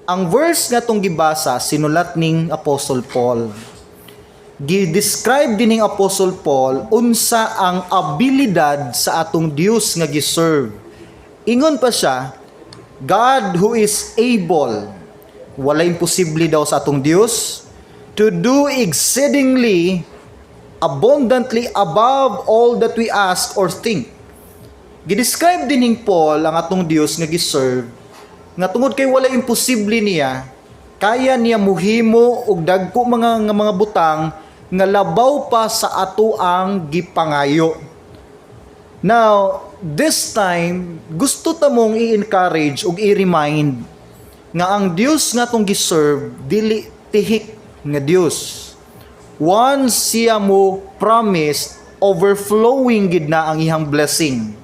Ang verse nga atong gibasa, sinulat ning Apostle Paul. Gi-describe din ning Apostle Paul unsa ang abilidad sa atong Dios nga giserve. Ingon pa siya, God who is able, wala imposible daw sa atong Dios, to do exceedingly abundantly above all that we ask or think. Gidescribe din ning Paul ang atong Dios nga giserve nga tungod kay wala imposible niya, kaya niya muhimo og dagko mga nga mga butang nga labaw pa sa ato ang gipangayo. Now, this time, gusto ta mong i-encourage ug i-remind nga ang Dios nga atong giserve dili tihik nga Dios. Once siya mo promise, overflowing gid na ang iyang blessing.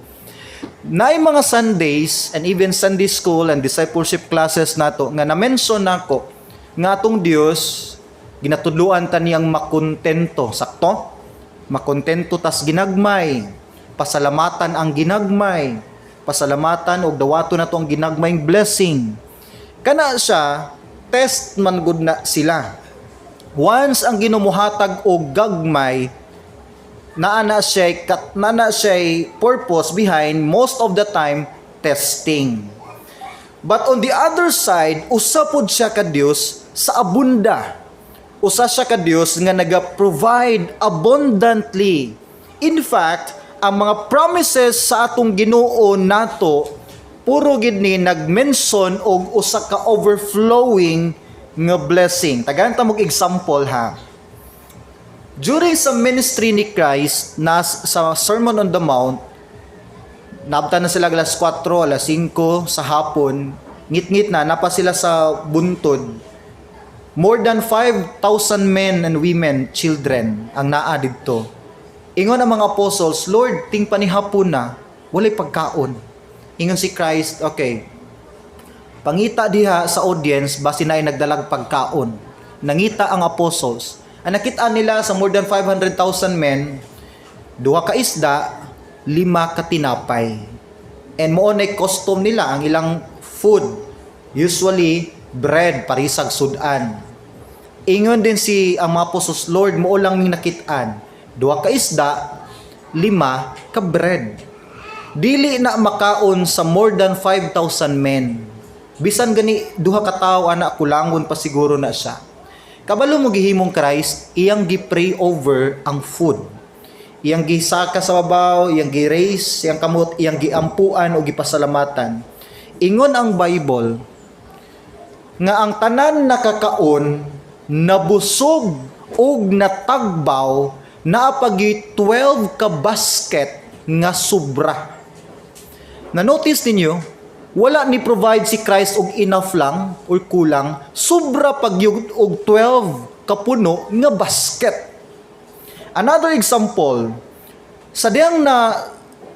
Naay mga Sundays and even Sunday school and discipleship classes nato nga na-mention nako nga atong Dios ginatudloan ta niyang makontento, sakto? Makontento tas ginagmay. Pasalamatan ang ginagmay. Pasalamatan og dawato nato ang ginagmayng blessing. Kana siya, test man gud na sila. Once ang Ginoo mohatag og gagmay, naa na siya purpose behind, most of the time testing. But on the other side, usa pod siya ka Dios sa abunda. Usa siya ka Dios nga naga-provide abundantly. In fact, ang mga promises sa atong Ginoo nato puro gid ni nag-mention og usa ka overflowing nga blessing. Tagaan ta mog example ha. During sa ministry ni Christ nas sa Sermon on the Mount, naabtan na sila alas 4, alas 5 sa hapon, ngit-ngit na, napa sila sa buntod. More than 5,000 men and women, children, ang naa didto. Ingon ang mga apostles, "Lord, ting panihapon na, walay pagkaon." Ingon si Christ, "Okay, pangita diha sa audience, basi naay nagdalag pagkaon." Nangita ang apostles. Ang nakita nila sa more than 500,000 men, duha ka isda, lima ka tinapay. And mao na custom nila ang ilang food. Usually, bread, parisag sudan. Ingon din si ang mga apostles, "Lord, mao lang ning nakitaan. Duha ka isda, lima ka bread." Dili na makaon sa more than 5,000 men. Bisan gani duha ka tawo ana, kulangon pa siguro na siya. Kabalo mo gihimong Christ, iyang gi-pray over ang food. Iyang gisaka sa babaw, iyang gi-raise, iyang kamot, iyang giampuan o gipasalamatan. Ingon ang Bible nga ang tanan nakakaon, nabusog ug natagbaw, naa pa gyuy 12 ka basket nga sobra. Na-notice ninyo, wala ni provide si Christ og enough lang or kulang, sobra pag og 12 kapuno nga basket. Another example, sa diyang na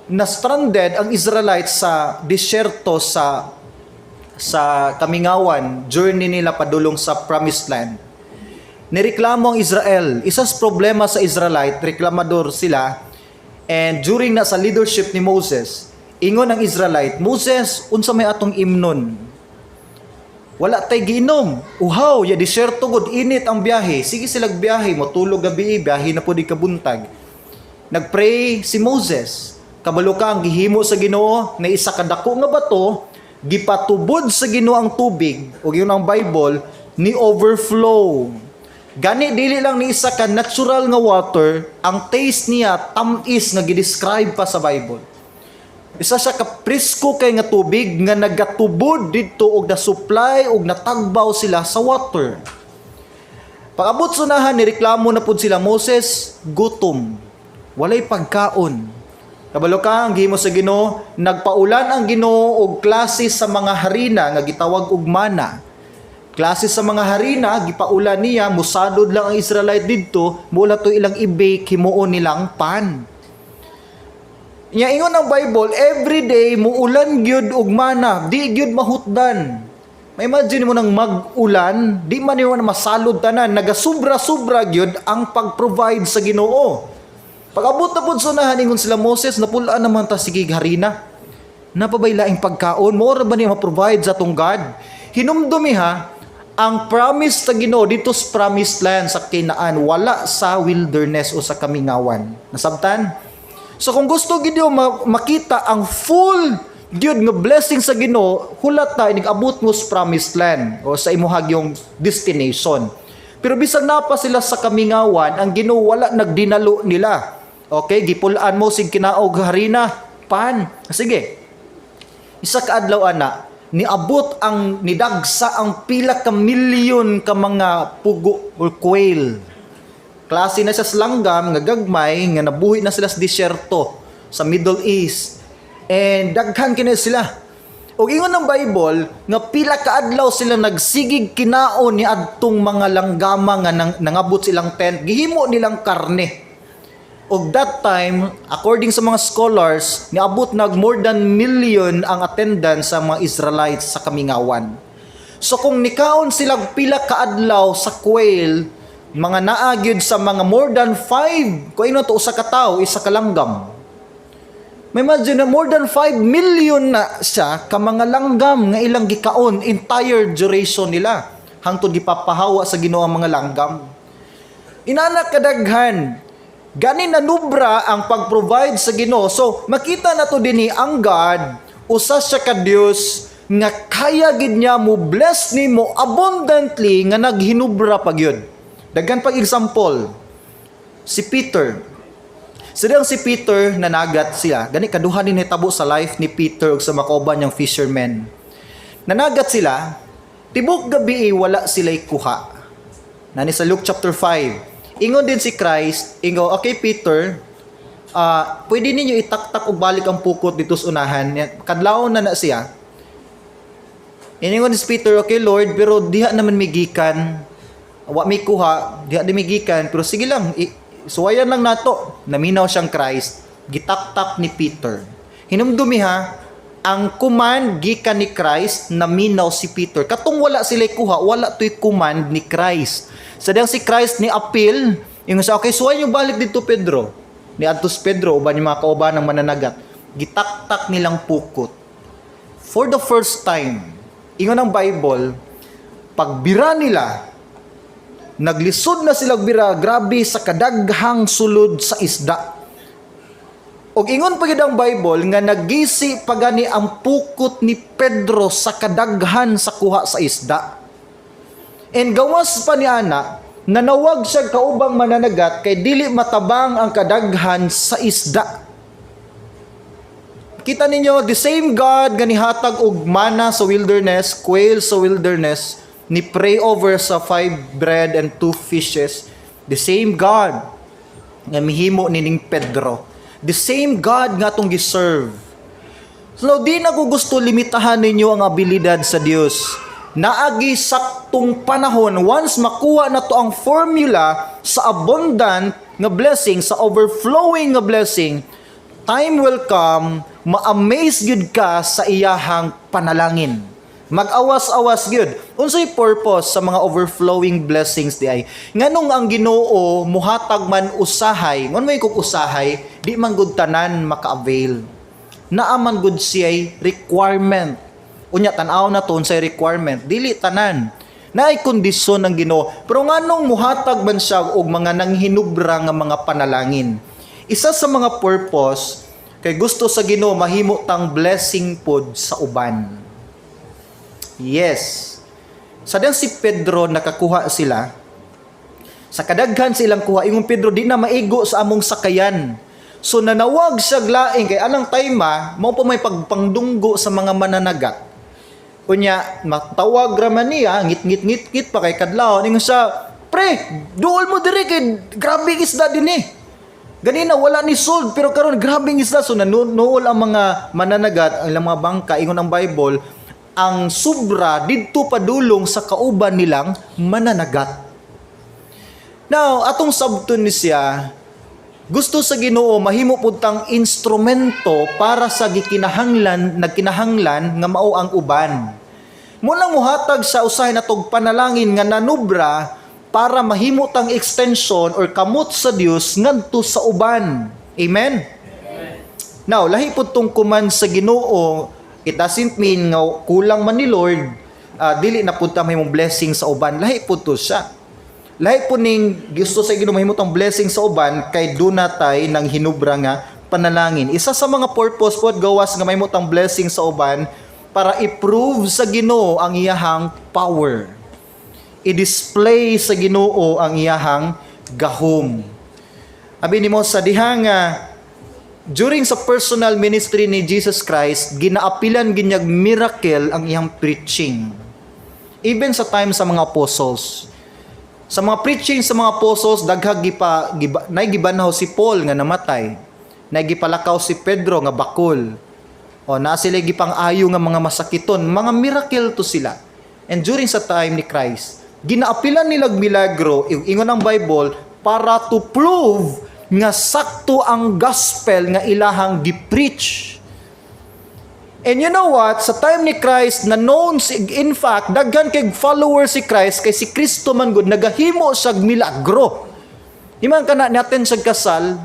na stranded ang Israelites sa disyerto sa kamingawan, journey nila padulong sa Promised Land. Nireklamo ang Israel. Isa sa problema sa Israelite, reklamador sila. And during na sa leadership ni Moses, ingon ang Israelite, "Moses, unsa may atong imnon? Wala tay giinom. Uhaw, ya disyerto gud, init ang biyahe." Sige sila biyahe, motulog gabi, biyahe na pud kabuntag. Nagpray si Moses. Kabalo ka ang gihimo sa Ginoo na isa ka dako nga bato, gipatubod sa Ginoo ang tubig ug yun ang Bible ni overflow. Gani dili lang ni isa ka natural nga water, ang taste niya tam-is nga gidescribe pa sa Bible. Isa siya ka presko kay nga tubig nga nagatubod didto og na-supply og natagbaw sila sa water. Pag-abot sunahan, nireklamo na pud sila, "Moses, gutom. Walay pagkaon." Kabalo ka ang gihimo sa Ginoo, nagpaulan ang Ginoo og klase sa mga harina nga gitawag og mana. Klase sa mga harina, gipaulan niya, musadod lang ang Israelite didto, mula to ilang i-bake, himuon nilang pan. Nya ingon ang Bible, every day muulan gyud og mana, di gyud mahutdan. May imagine mo nang mag-ulan, di man nimo na masalod tanan, nagasubra-sobra gyud ang pag-provide sa Ginoo. Pag-abot na pud sunahan, ingon sila, "Moses, napulaan naman ta sige harina. Naa pa bay laing pagkaon? Mao ra ba niya ma-provide sa atong God?" Hinumdumi ha, ang promise sa Ginoo dito sa promised land sa Canaan, wala sa wilderness o sa kamingawan. Nasabtan? So kung gusto gid makita ang full gyud nga blessing sa Ginoo, hulat ta inig abot mo sa promised land o sa imuhag yung destination. Pero bisan na pa sila sa kamingawan, ang Ginoo wala nagdinalo nila. Okay, gipul-an mo sig kinaog harina, pan. Sige. Isa ka adlaw ana, niabot ang nidagsa ang pila ka milyon ka mga pugo or quail. Klase na sa langgam nga gagmay nga nabuhi na sila sa disyerto sa Middle East. And daghan kini sila. Ug ingon ng Bible nga pila ka adlaw sila nagsigig kinaon ni adtong mga langgama nga nangabot silang tent, gihimo nilang karne. Og that time, according sa mga scholars, niabot nag more than million ang attendance sa mga Israelites sa kamingawan. So kung nikaon sila pila kaadlaw sa quail, mga naa gyud sa mga more than 5, kung ino to usa ka tawo, isa ka langgam. May imagine na more than 5 million na siya ka mga langgam nga ilang gikaon entire duration nila hangtod gipapahawa sa Ginoo ang mga langgam. Inana kadaghan. Gani nanubra ang pag-provide sa Ginoo. So makita na to dinhi ang God, usa siya ka Dios nga kaya gid niya mo bless nimo abundantly nga naghinubra pa gyud. Daghan pag example, si Peter. Sidang si Peter nanagat siya. Gani kaduha ni nahitabo sa life ni Peter ug sa makauban niyang fishermen. Nanagat sila, tibok gabi wala sila'y kuha. Nani sa Luke chapter 5. Ingon din si Christ, ingo, "Okay Peter, pwede ninyo itaktak og balik ang pukot dito sa unahan." Kadlawon na na siya. Iningon si Peter, "Okay Lord, pero diha naman migikan. Wa mi kuha, diha di migikan, pero sige lang, suwayan lang nato." Naminaw siyang Christ, gitaktak ni Peter. Hinumdumi ha, ang command gikan ni Christ, naminaw si Peter. Katong wala sila kuha, wala to'y command ni Christ. Sa diyang si Christ ni appeal, yung sa, "Okay, suway yung balik dito, Pedro." Ni adtos Pedro, uban yung mga kauban ng mananagat. Gitaktak nilang pukot. For the first time, ingon ang Bible, pagbira nila, naglisod na sila bira, grabe sa kadaghang sulod sa isda. Og ingon pa gid ang Bible nga nagisi pa gani ang pukot ni Pedro sa kadaghan sa kuha sa isda. And gawas pa ni ana, nanawag siya kaubang mananagat kay dili matabang ang kadaghan sa isda. Kita ninyo, the same God nga nihatag og mana sa wilderness, quail sa wilderness, ni pray over sa five bread and two fishes, the same God nga mihimo nining Pedro. The same God nga atong giserve. So, di na ko gusto limitahan ninyo ang abilidad sa Dios. Naagi saktong panahon, once makuha na to ang formula sa abundant nga blessing, sa overflowing nga blessing, time will come, ma-amaze gyud ka sa iyahang panalangin. Mag-awas-awas gyud. Unsay purpose sa mga overflowing blessings di ay? Nganong ang Ginoo muhatag man usahay, ngon may kog usahay, di man gud tanan maka-avail. Naa man gud siya'y requirement. Unya tan-aw na to unsay requirement, dili tanan. Naay kondisyon ng Ginoo. Pero nganong muhatag man siya og mga nanghinubra nga mga panalangin? Isa sa mga purpose kay gusto sa Ginoo mahimo tang blessing pod sa uban. Yes. Sa diyang si Pedro nakakuha sila, sa kadaghan silang kuha, ingon Pedro, "Di na maigo sa among sakayan." So nanawag siya laing kay anang time mao pa may pagpangdunggo sa mga mananagat. Unya, matawag raman niya, ngit ngit ngit ngit pa kay kadlawon. Ingon siya, "Pre, duol mo diri kay grabe isda din eh. Ganina wala ni sold pero karon grabe ang isda." So nanuol ang mga mananagat, ang ilang mga bangka, ingon ang Bible, ang sobra didto padulong sa kauban nilang mananagat. Now, atong sabton ni siya, gusto sa Ginoo mahimo pud tang instrumento para sa gikinahanglan, nagkinahanglan nga mao ang uban. Munang muhatag sa usahay natog panalangin nga nanubra para mahimo tang extension or kamot sa Dios ngadto sa uban. Amen. Now, lahi pud tong command sa Ginoo, it doesn't mean nga kulang man ni Lord. Dili na pud ta mahimong blessing sa uban. Lahi pud to siya. Lahi po ning gusto sa Ginoo mahimo tang blessing sa uban kay duna tay nang hinubra nga panalangin. Isa sa mga purpose pod gawas nga mahimo tang blessing sa uban, para i-prove sa Ginoo ang iyahang power. I-display sa Ginoo ang iyahang gahom. Abi nimo sa diha nga during sa personal ministry ni Jesus Christ, ginaapilan ginyag miracle ang iyang preaching. Even sa time sa mga apostles. Sa mga preaching sa mga apostles, daghag gipa giba, nay gibanhaw si Paul nga namatay. Nay gipalakaw si Pedro nga bakol. O naa sila gipang-ayo nga mga masakiton, mga miracle to sila. And during sa time ni Christ, ginaapilan nilag milagro, ingon ang Bible, para to prove nga sakto ang gospel nga ilahang gi-preach. And you know what? Sa time ni Christ, na known, in fact, daghan kay followers si Christ, kay si Kristo man gud, nagahimo siya milagro. Iman ka na natin sa kasal,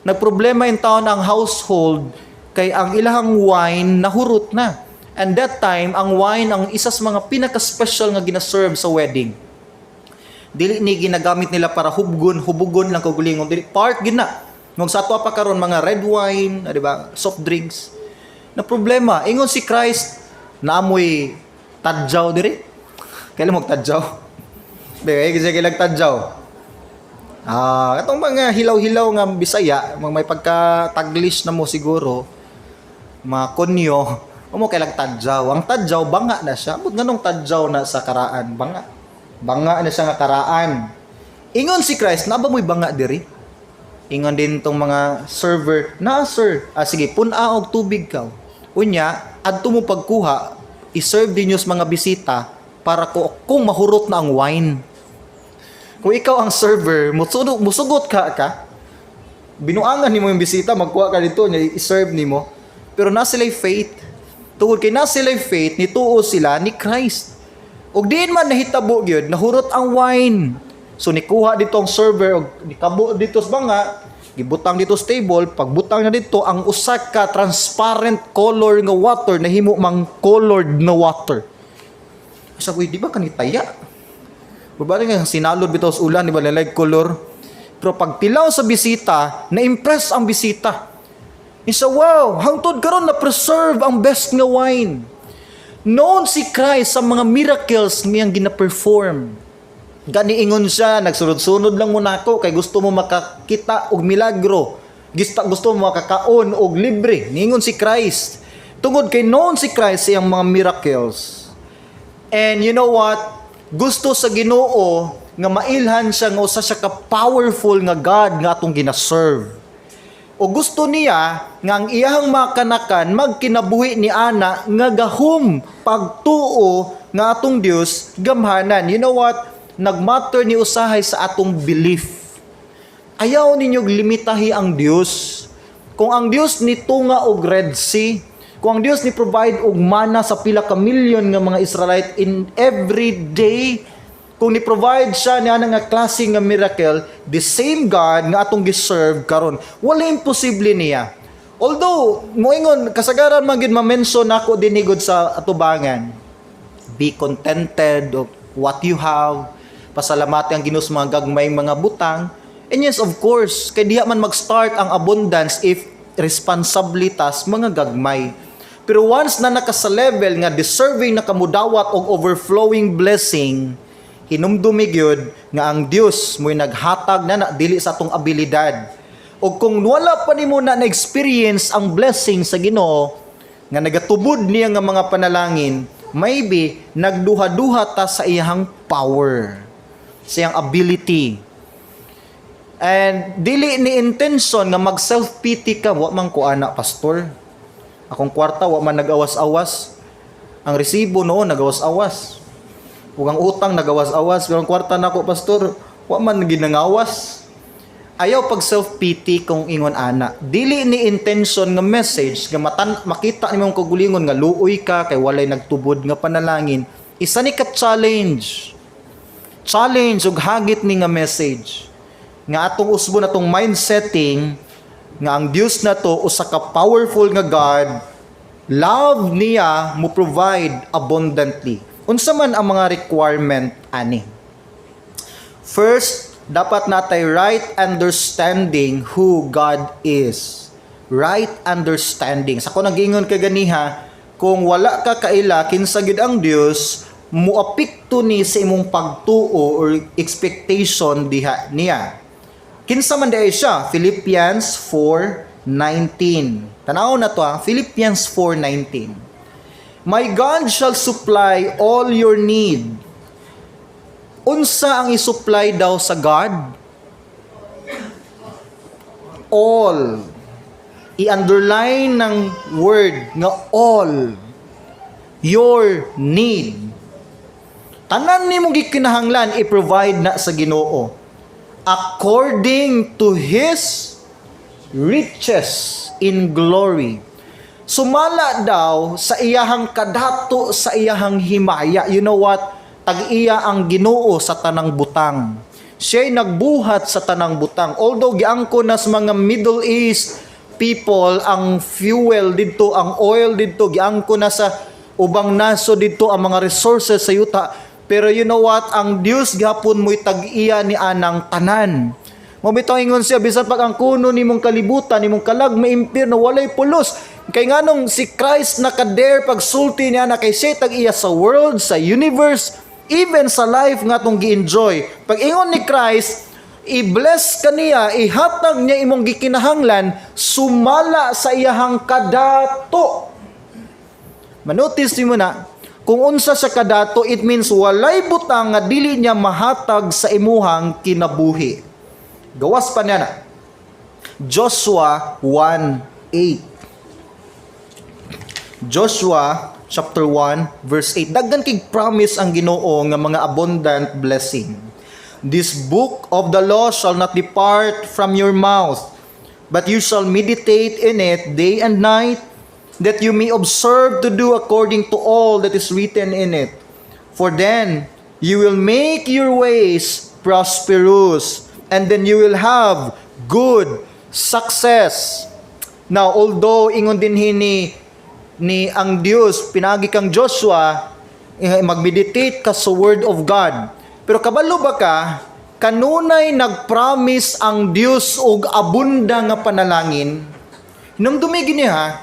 nagproblema in town ang household, kay ang ilahang wine nahurot na. And that time, ang wine ang isa sa mga pinaka-special nga gina-serve sa wedding. Dili ni ginagamit nila para hubgon, hubugon lang kaugalingon. Dili part gid na. Nung sa ato pa karon mga red wine, di ba? Soft drinks. Na problema, ingon si Christ, naamoy tadyaw diri. Kailan mo tadyaw? Di kay kasi tadyaw. Katong mga hilaw-hilaw nga Bisaya, mga may pagka Taglish na mo siguro, mga konyo, mo kay lang tadyaw. Ang tadyaw banga na siya. But nganong tadyaw na sa karaan? Banga. Banga na siya nga karaan. Ingon si Christ, naa ba mo'y banga diri? Ingon din tong mga server, na sir, sige, pun-a og tubig kaw. Unya, adto mo pagkuha, i-serve din sa mga bisita para ko kung mahurot na ang wine. Kung ikaw ang server, musugot, musugot ka ka, binuangan nimo yung bisita, magkuha ka dito, nya i-serve nimo. Pero na sila'y faith. Tungod kay na sila'y faith, nituo sila ni Christ. Ug diin man nahitabo gyud, nahurot ang wine. So nikuha dito ang server og nikabo dito sa banga, gibutang dito sa table, pagbutang na dito ang usa ka transparent color nga water nahimo mang colored na water. Sa uy, di ba kanitaya? Ba nga sinalod bitaw sa ulan, di ba lalag color? Pero pagtilaw sa bisita, na-impress ang bisita. Isa, wow, hangtod karon na preserve ang best nga wine. Known si Christ sa mga miracles niyang gina-perform. Gani ingon siya, nagsunod-sunod lang mo nako kay gusto mo makakita og milagro. Gusto mo makakaon og libre. Niingon si Christ. Tungod kay known si Christ sa iyang mga miracles. And you know what? Gusto sa Ginoo nga mailhan siya nga usa siya ka powerful nga God nga atong gina-serve. O gusto niya nga ang iyahang mga kanakan magkinabuhi ni ana nga gahom pagtuo nga atong Dios gamhanan. You know what? Nagmatter ni usahay sa atong belief. Ayaw ninyo limitahi ang Dios. Kung ang Dios nitunga og Red Sea, kung ang Dios ni provide og mana sa pila ka milyon nga mga Israelite in every day, kung ni provide siya niya nga klase nga miracle, the same God nga atong gi-serve karon, wala imposible niya. Although, moingon kasagaran man gyud ma-mention nako dinigod sa atubangan, be contented of what you have, pasalamati ang Ginoo sa mga gagmay mga butang. And yes, of course, kay diha man mag-start ang abundance if responsably tas mga gagmay. Pero once na naka sa level nga deserving na kamudawat og overflowing blessing, hinumdumi gyud nga ang Dios mo'y naghatag na na dili sa atong abilidad. O kung wala pa nimo na na-experience ang blessing sa Ginoo nga nagatubod niya nga mga panalangin, maybe nagduha-duha ta sa iyang power, sa iyang ability. And dili ni intention nga mag self-pity ka, "Wa man ko ana, pastor. Akong kwarta wa man nagawas-awas. Ang resibo noon nagawas-awas. Ug ang utang nagawas-awas, pero ang kwarta nako, pastor, wa man ginangawas." Ayaw pag self-pity kung ingon ana. Dili ni intention nga message nga matan makita nimo ang kaugalingon nga luoy ka kay walay nagtubod nga panalangin. Isa ni ka challenge. Challenge ug hagit ni nga message nga atong usbon, atong mind setting nga ang Dios na to usa ka powerful nga God, love niya mo provide abundantly. Unsa man ang mga requirement ani? First, dapat natay right understanding who God is. Right understanding. Sa ko nagingon kaganiha, kung wala ka kaila kinsa gid ang Dios, muapekto ni sa imong pagtuo or expectation diha niya. Kinsa man diay siya? Philippians 4:19. Tanaw na to ha, Philippians 4:19. "My God shall supply all your need." Unsa ang i-supply daw sa God? All. I-underline ng word nga "all". Your need. Tanan nimo gikinahanglan, i-provide na sa Ginoo. "According to His riches in glory." Sumala daw sa iyahang kadato, sa iyahang himaya. You know what? Tag-iya ang Ginoo sa tanang butang. Siya'y nagbuhat sa tanang butang. Although giangko na sa mga Middle East people ang fuel didto, ang oil didto, giangko na sa ubang nasod didto ang mga resources sa yuta. Pero you know what? Ang Dios gihapon mo'y tag-iya ni anang tanan. Mao bitaw ingon siya, bisan pag ang kuno nimong kalibutan, nimong kalag maimpyerno, walay pulos. Kay nganong si Christ naka-dare pagsulti niya na kay siya tag-iya sa world, sa universe, even sa life nga atong gi-enjoy. Pag ingon ni Christ, i-bless ka niya, ihatag niya imong gikinahanglan sumala sa iyahang kadato. Manotice mo na, kung unsa sa kadato, it means walay butang nga dili niya mahatag sa imuhang kinabuhi. Gawas pa niya na. Joshua 1:8. Joshua chapter 1 verse 8. Daghan kay promise ang Ginoo nga mga abundant blessing. "This book of the law shall not depart from your mouth, but you shall meditate in it day and night, that you may observe to do according to all that is written in it. For then you will make your ways prosperous, and then you will have good success." Now, although ingon din hini ni ang Dios pinagi kang Joshua, eh, mag-meditate ka sa word of God. Pero kabalo ba ka kanunay nag-promise ang Dios og abunda nga panalangin? Nung dumigi niya,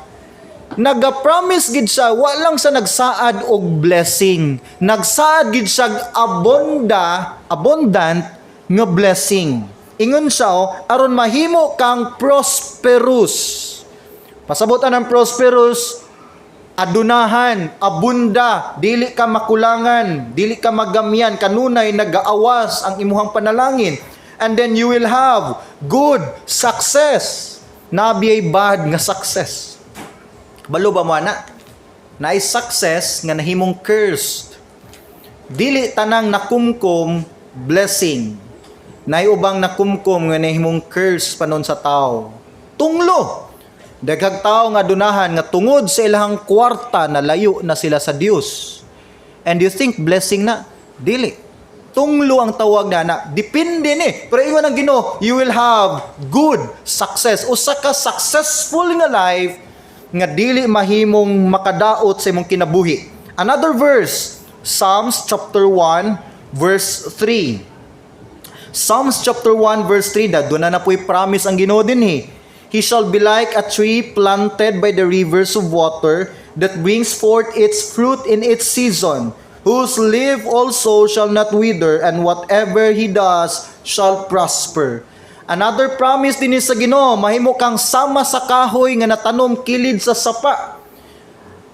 naga-promise gid siya, wa lang sa nagsaad og blessing. Nagsaad gid siya abunda, abundant nga blessing. Ingon siya, oh, aron mahimo kang prosperous. Pasabot ang prosperous, adunahan, abunda, dili ka makulangan, dili ka magamyan, kanunay nagaawas ang imuhang panalangin. And then you will have good success. Nabiyay bad nga success. Balo ba mo ana? Naay success nga nahimong cursed. Dili tanang nakumkum blessing. Naay ubang nakumkum nga nahimong curse panon sa tao. Tunglo. Daghang tao nga dunahan nga tungod sa ilahang kwarta na layo na sila sa Dios. And you think blessing na? Dili. Tunglo ang tawag na na. Depende ni. Pero ingon ang Ginoo, you will have good success. Usa ka successful nga life nga dili mahimong makadaot sa imong kinabuhi. Another verse, Psalms chapter 1 verse 3. Psalms chapter 1 verse 3, da doon na po'y promise ang Ginoo din eh. "He shall be like a tree planted by the rivers of water that brings forth its fruit in its season, whose leaf also shall not wither, and whatever he does shall prosper." Another promise din sa Ginoo, mahimo kang sama sa kahoy nga natanom kilid sa sapa.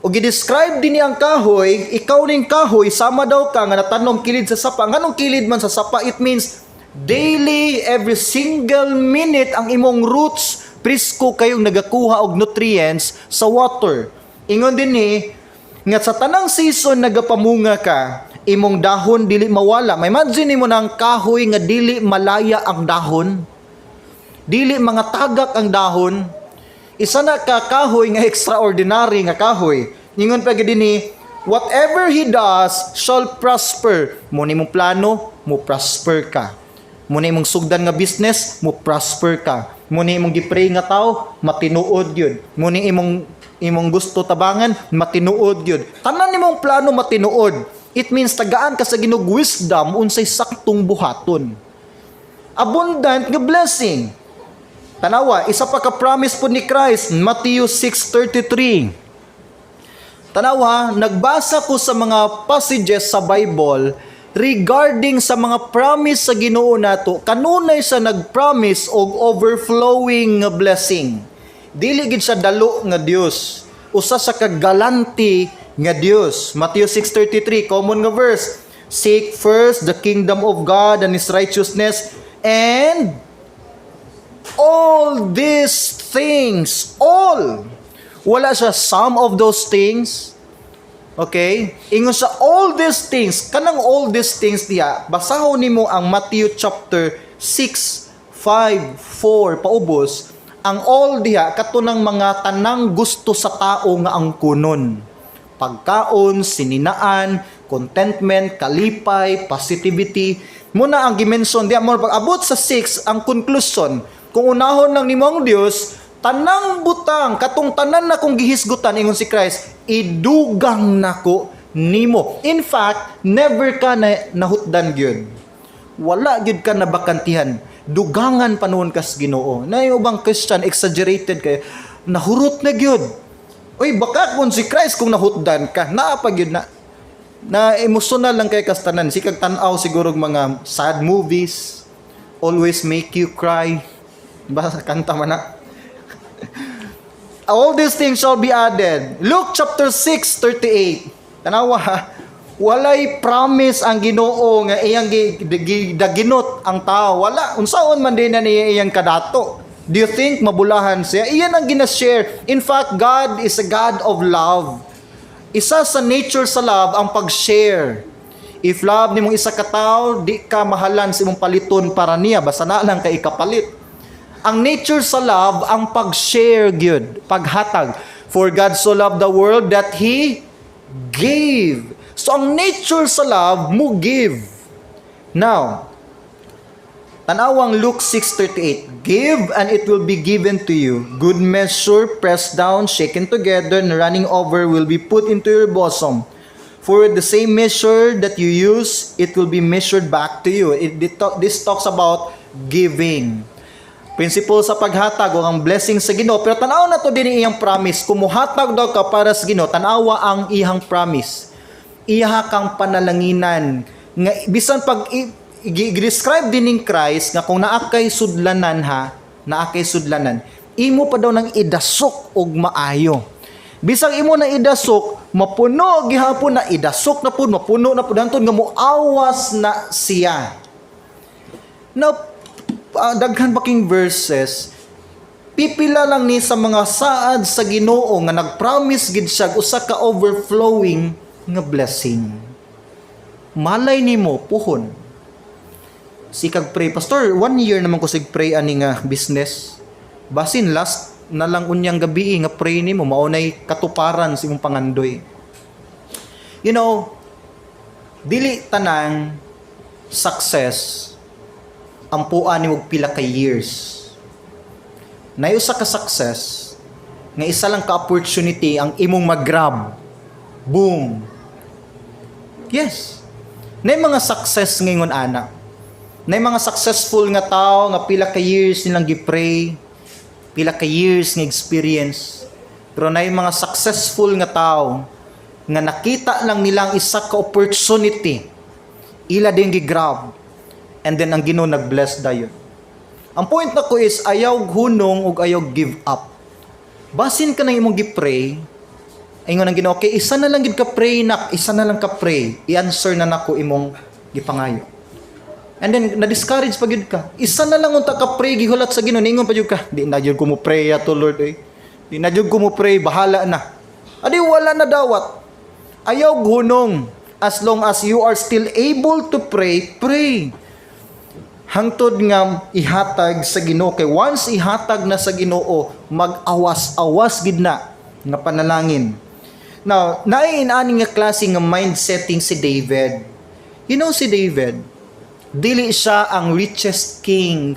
O gi-describe din niya ang kahoy, ikaw ning kahoy, sama daw ka nga natanom kilid sa sapa. Nganong kilid man sa sapa? It means daily, every single minute, ang imong roots, presko kayong nagakuha og nutrients sa water. Ingon din ni, nga sa tanang season nagapamunga ka, imong dahon dili mawala. May imagine nimo ng kahoy nga dili malaya ang dahon. Dili mga tagak ang dahon. Isa na ka kahoy nga extraordinary nga kahoy. Ingon pa gid ni, "Whatever he does shall prosper." Mo ni mong plano, mo prosper ka. Mo ni imong sugdan nga business, mo prosper ka. Mo ni imong gipray nga tao, matinuod yun. Mo ni imong imong gusto tabangan, matinuod yun. Tanan nimong plano matinuod. It means tagaan ka sa Ginoo wisdom unsay saktong buhaton. Abundant nga blessing. Tanawa, isa pa ka promise po ni Christ, Matthew 6:33. Tanawa, nagbasa ko sa mga passages sa Bible regarding sa mga promise sa Ginoo nato. Kanunay sa nag-promise og overflowing nga blessing. Dili gid siya dalo nga Dios. Usa sa kagalante nga Dios. Matthew 6:33, common nga verse. "Seek first the kingdom of God and His righteousness, and all these things," all. Wala siya "some of those things." Okay? Ingon sa "all these things," kanang "all these things" diha, basahon nimo ang Matthew chapter 6, 5, 4 paubos, ang "all" diha kato ng mga tanang gusto sa tao nga ang kunon. Pagkaon, sininaan, contentment, kalipay, positivity. Muna ang gimension diha mo pag abot sa 6, ang conclusion, kung unahon lang nimo ang Dios, tanang butang katong tanan na kong gihisgutan, ingon si Christ, idugang nako nimo. In fact, never ka na nahutdan gyud. Wala gyud ka nabakantihan. Dugangan pa nuon kas Ginoo. Na yung ubang Christian, exaggerated kay nahurot na gyud. Uy, baka kung si Christ kung nahutdan ka, naa pa gyud na na emotional lang kay kastanan. Sikag tan-aw siguro og mga sad movies, always make you cry. Ba kanta man na. "All these things shall be added." Luke chapter 6, 38. Tanawa, ha? Walay promise ang Ginoo nga iyang daginot ang tao. Wala. Unsaon man din na niya iyang kadato? Do you think mabulahan siya? Iyan ang gina-share. In fact, God is a God of love. Isa sa nature sa love ang pag-share. If love nimong isa ka tawo, di ka mahalan sa imong paliton para niya, basta na lang kay ikapalit. Ang nature sa love ang pag-share gyud, paghatag. "For God so loved the world that He gave." So ang nature sa love, mo give. Now, tanawang Luke 6:38. "Give and it will be given to you. Good measure, pressed down, shaken together, and running over will be put into your bosom. For the same measure that you use, it will be measured back to you." This talks about giving. Principle sa paghatag o ang blessing sa Ginoo. Pero tanaw na to din iyang promise. Kung muhatag daw ka para sa Ginoo, tanawa ang iyang promise. Iyaha kang panalanginan. Nga bisan pag i-describe din ning Christ nga kung naa kay sudlanan ha, naa kay sudlanan, imo pa daw nang idasok og maayo. Bisag imo na idasok, mapuno gihapon na idasok na pud, mapuno na pud hantod nga moawas na siya. Now, daghan ba king verses, pipila lang ni sa mga saad sa Ginoo nga nag-promise gid siya og usa ka overflowing nga blessing. Malay nimo puhon. Sikag pray, "Pastor, one year naman ko sig pray ani nga business." Basin last na lang unyang gabi nga pray nimo mao nay katuparan sa imong pangandoy. Dili tanang success ampuan nimo og pila ka years. Nay usa ka success nga isa lang ka opportunity ang imong mag-grab. Boom. Yes. Nay mga success ngayon ana. Nay mga successful nga tao nga pila ka years nilang gi-pray, pila ka years nga experience. Pero nay mga successful nga tao nga nakita lang nila ang isa ka opportunity, ila din gi-grab. And then ang Ginoo nag-bless dayon. Ang point nako is ayaw hunong ug ayaw give up. Basin ka nang imong gi-pray, ingon ang Ginoo, "Okay, isa na lang gid ka pray nak, isa na lang ka pray, i-answer na nako imong gipangayo." And then na-discourage pa gyud ka. Isa na lang unta ka pray gihulat sa Ginoo, ningon pa gyud ka, "Di na gyud ko mo pray ato, Lord eh. Di na gyud ko mo pray, bahala na." Adi wala na dawat. Ayaw hunong. As long as you are still able to pray, pray. Hangtod nga ihatag sa Ginoo, kay once ihatag na sa Ginoo, mag-awas-awas gid na nga panalangin. Now, naay ani nga klase nga mind setting si David. Si David, dili siya ang richest king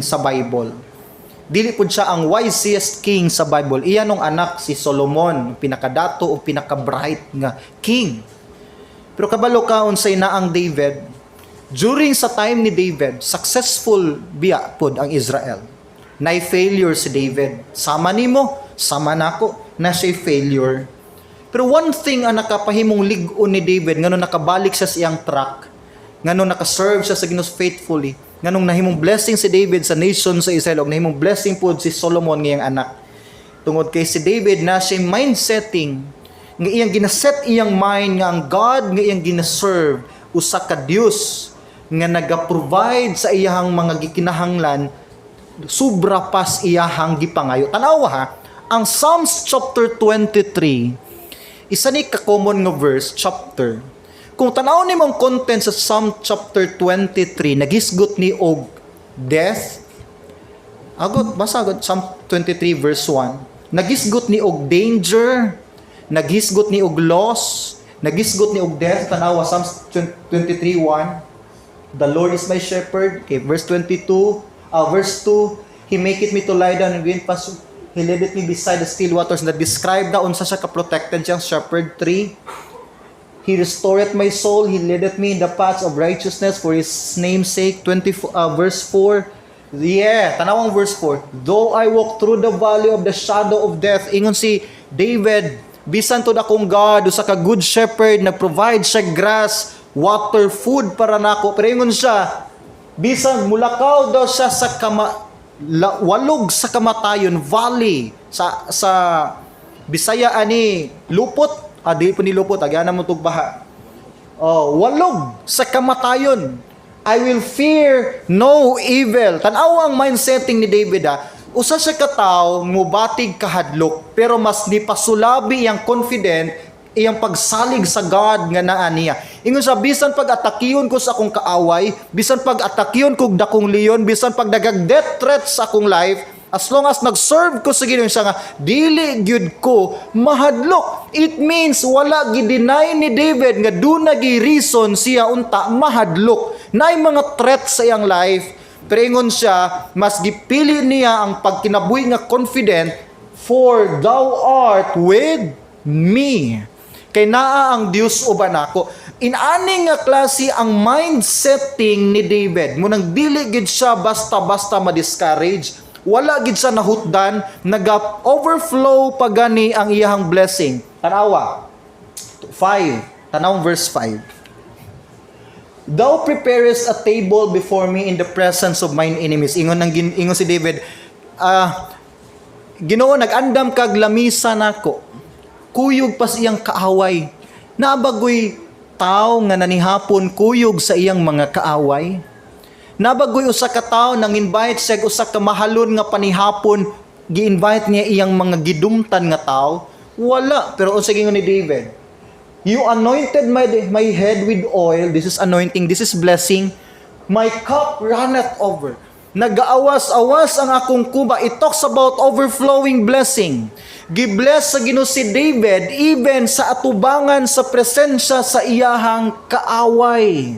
sa Bible. Dili pud siya ang wisest king sa Bible. Iya nung anak si Solomon, pinakadato o pinaka-bright nga king. Pero kabalo ka unsay naang David. During sa time ni David, successful biya pod ang Israel. Nay failure si David. Sama nimo, sama nako, na siya failure. Pero one thing ang nakapahimong lig-on ni David ngano nakabalik siya sa iyang track, ngano nakaserve siya sa Ginoo faithfully, nganong nahimong blessing si David sa nation sa Israel ug nahimong blessing pod si Solomon nga iyang anak. Tungod kay si David na siya mind setting nga iyang ginaset iyang mind nga ang God nga iyang ginaserve usa ka Dios nga naga-provide sa iyahang mga gikinahanglan sobra pas iyahang gipangayo. Tanawa ha, ang Psalms chapter 23, isa ni ka-common nga verse, chapter. Kung tanaw nimo ang content sa Psalm chapter 23, nagisgot ni og death. Agot, basa agad, Psalm 23 verse 1. Nagisgot ni og danger, nagisgot ni og loss, nagisgot ni og death. Tanawa, Psalm 23:1. The Lord is my shepherd. Okay, verse 22, verse 2, "He maketh me to lie down in green pastures. He leadeth me beside the still waters." Na describe na unsa siya ka-protected siyang shepherd. 3, "He restoreth my soul. He leadeth me in the paths of righteousness for His name's sake." 24, verse 4. Yeah, tanawang verse 4. "Though I walk through the valley of the shadow of death," ingon si David, bisan tud akong God, usa ka good shepherd, nag-provide siya grass, water, food para nako. Pero ingon siya, bisan mulakaw daw siya sa walog sa kamatayon, valley, sa Bisaya ani lupot, di po ni lupot, agana mo tugbaha. Oh, walog sa kamatayon. "I will fear no evil." Tan-aw ang mindsetting ni David ha. Usa siya ka tawo mubatig kahadlok, pero mas nipasulabi iyang confident, iyang pagsalig sa God nga naa niya. Ingon sa bisan pag atakiyon ko sa akong kaaway, bisan pag atakiyon kog dakong leon, bisan pag dagag death threat sa akong life, as long as nag-serve ko sa Ginoo siya nga dili gyud ko mahadlok. It means wala gi-deny ni David nga duna gi reason siya unta mahadlok. Naay mga threat sa iyang life, pero ingon siya, mas gipili niya ang pagkinabuhi nga confident, "For thou art with me." Kay naa ang Dios uban nako. Inani nga klase ang mindsetting ni David. Munang dili gid siya basta-basta ma-discourage. Wala gid siya nahutdan, naga-overflow pa gani ang iyahang blessing. Tanawa. 5. Tanawang verse 5. "Thou preparest a table before me in the presence of mine enemies." Ingon si David, "Ginoo, nag-andam kag lamisa nako. Kuyog pa sa iyang kaaway." Naa ba goy tao nga nanihapon kuyog sa iyang mga kaaway? Naa ba goy usa ka tawo nang invite siya og usa ka mahalon nga panihapon, gi-invite niya iyang mga gidumtan nga tao? Wala. Pero unsa gingon ni David? "You anointed my head with oil." This is anointing. This is blessing. "My cup runneth over." Nagaawas-awas ang akong kuba. It talks about overflowing blessing. Gibless sa Ginoo si David even sa atubangan, sa presensya sa iyahang kaaway.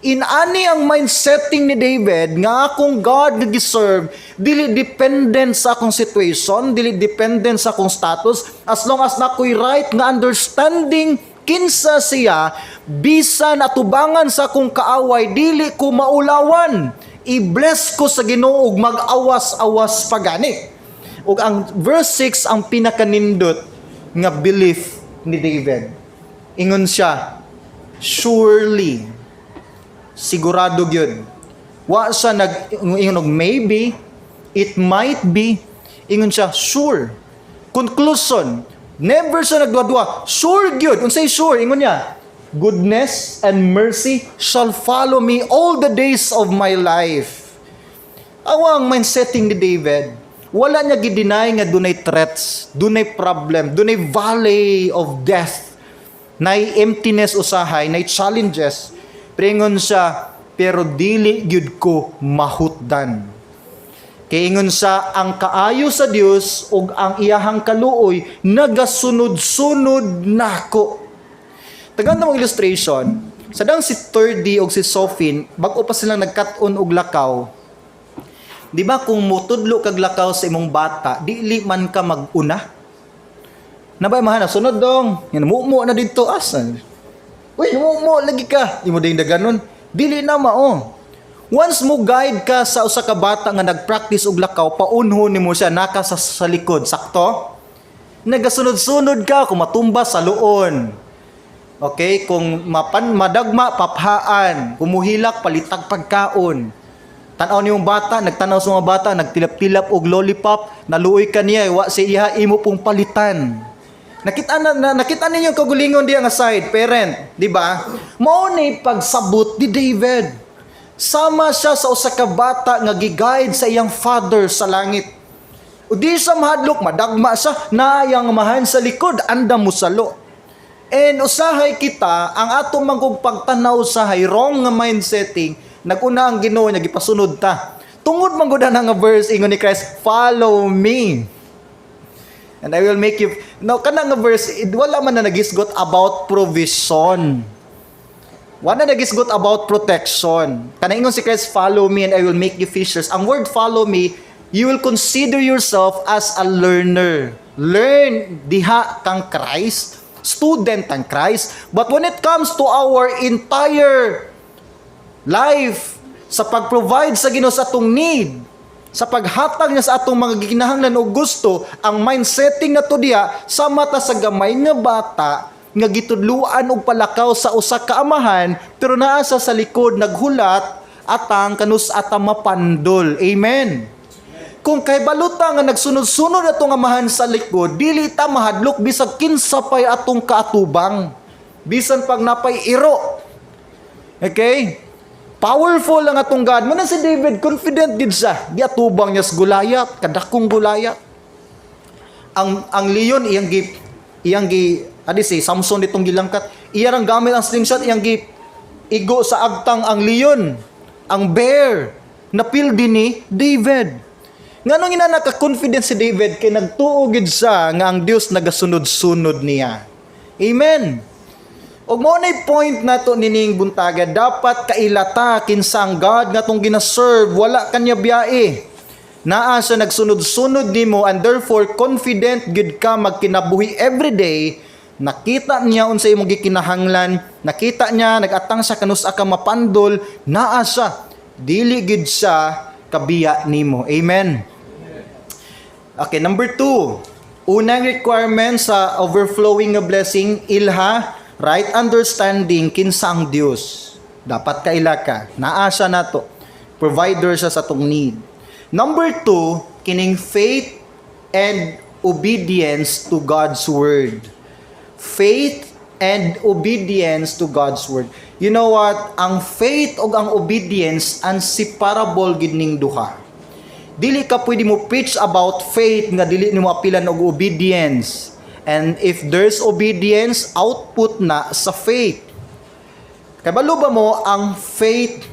Inani ang mindsetting ni David nga akong God nga giserve dili dependent sa akong situation, dili dependent sa akong status, as long as nakoy right nga understanding kinsa siya, bisan atubangan sa akong kaaway, dili ko maulawan. I-bless ko sa Ginoo ug mag-awas-awas pa gani. Ug ang verse 6 ang pinakanindot nga belief ni David. Ingon siya, "Surely," sigurado gyud. Wa siya nag ingon og maybe, it might be, ingon siya, sure. Conclusion, never siya nagduwa-duwa. Sure gyud. Unsay sure? Ingon niya, "Goodness and mercy shall follow me all the days of my life." Awa ang mindsetting ni David. Wala niya gi-deny nga dunay threats, dunay problem, dunay valley of death, nay emptiness usahay, nay challenges. Pero ingon siya, pero dili gyud ko mahutdan. Kay ingon siya, ang kaayo sa Dios ug ang iyahang kaluoy nagasunod-sunod nako. Tagaan mong illustration, sadang si Thirdy ug si Sofin, bag-o pa silang nagkat-on og lakaw. Di ba kung mutudlo kag lakaw sa imong bata, dili man ka mag-una? Nabay mahana, "Sunod dong." Yan, mumo na dito asa. Uy, mo lagi ka. Imo din daganon. Dili na mao. Once mo guide ka sa usa ka bata nga nagpractice og lakaw, paunhon nimo siya naka sa likod, sakto? Nagasunod-sunod ka kung matumba sa luon. Okay, kung mapan madagma paphaan, kung muhilak palitag pagkaon. Tan-aw niyong bata, nagtanaw sa mga bata, nagtilap-tilap og lollipop, naluoy ka niya, wa si iha imo pong palitan. Nakita ninyo ang kagulingon diya nga side, parent, di ba? Mao ni pagsabot ni David. Sama siya sa usa ka bata nga gi-guide sa iyang father sa langit. O di siya mahadlok, madagma siya, naayang amahan sa likod, andam mo salo. And usahay kita, ang atong mangkog pagtanaw sa hay wrong nga mindsetting, naguna ang Ginoo niya gipasunod ta. Tungod man gud na nga verse ingon ni Christ, "Follow me. And I will make you." No, kana nga verse wala man na nagisgot about provision. Wala na nagisgot about protection. Kana ingon si Christ, "Follow me and I will make you fishers." Ang word "follow me," you will consider yourself as a learner. Learn diha kang Christ, student ang Christ. But when it comes to our entire life, sa pag-provide sa Ginoo sa atong need, sa paghatag niya sa atong mga gikinahanglan og gusto, ang mindsetting na to diha sa mata sa gamay nga bata nga gitudluan og palakaw sa usa ka amahan pero naa sa likod naghulat atang kanus ata mapandol. Amen. Kung kay baluta nga nagsunod-sunod atong amahan sa likod, dili ta mahadlok bisag kinsa pay atong kaatubang. Bisan pag napay iro. Okay? Powerful ang atong God. Muna si David, confident gid siya. Giatubang niya sa Goliath, kadakong Goliath. Ang leon iyang gi adi si Samson ditong gilangkat. Iya rang gamit ang slingshot, iyang gi igo sa agtang ang leon, ang bear. Napildi ni David. Nganong ina naka-confident si David? Kay nagtuo gid siya nga ang Dios nagasunod-sunod niya. Amen. Ug mao nay point nato nining buntaga, dapat kailata kinsa ang God nga atong gina-serve, wala kanya biyae. Naa siya nagsunod-sunod nimo and therefore confident gid ka magkinabuhi everyday. Nakita niya unsa imong gikinahanglan, nakita niya nagatang sa kanus ka mapandol, naa siya. Dili gid siya kabiya nimo. Amen. Okay, number 2. Unang requirement sa overflowing nga blessing, ilha, right understanding kinsa ang Dios. Dapat kaila ka. Naa siya nato. Provider siya sa atong need. Number 2, kining faith and obedience to God's word. Faith and obedience to God's word. You know what? Ang faith ug ang obedience inseparable gid ning duha. Dili ka pwede mo preach about faith nga dili nimo apilan og obedience. And if there's obedience, output na sa faith. Kabalo ba mo ang faith,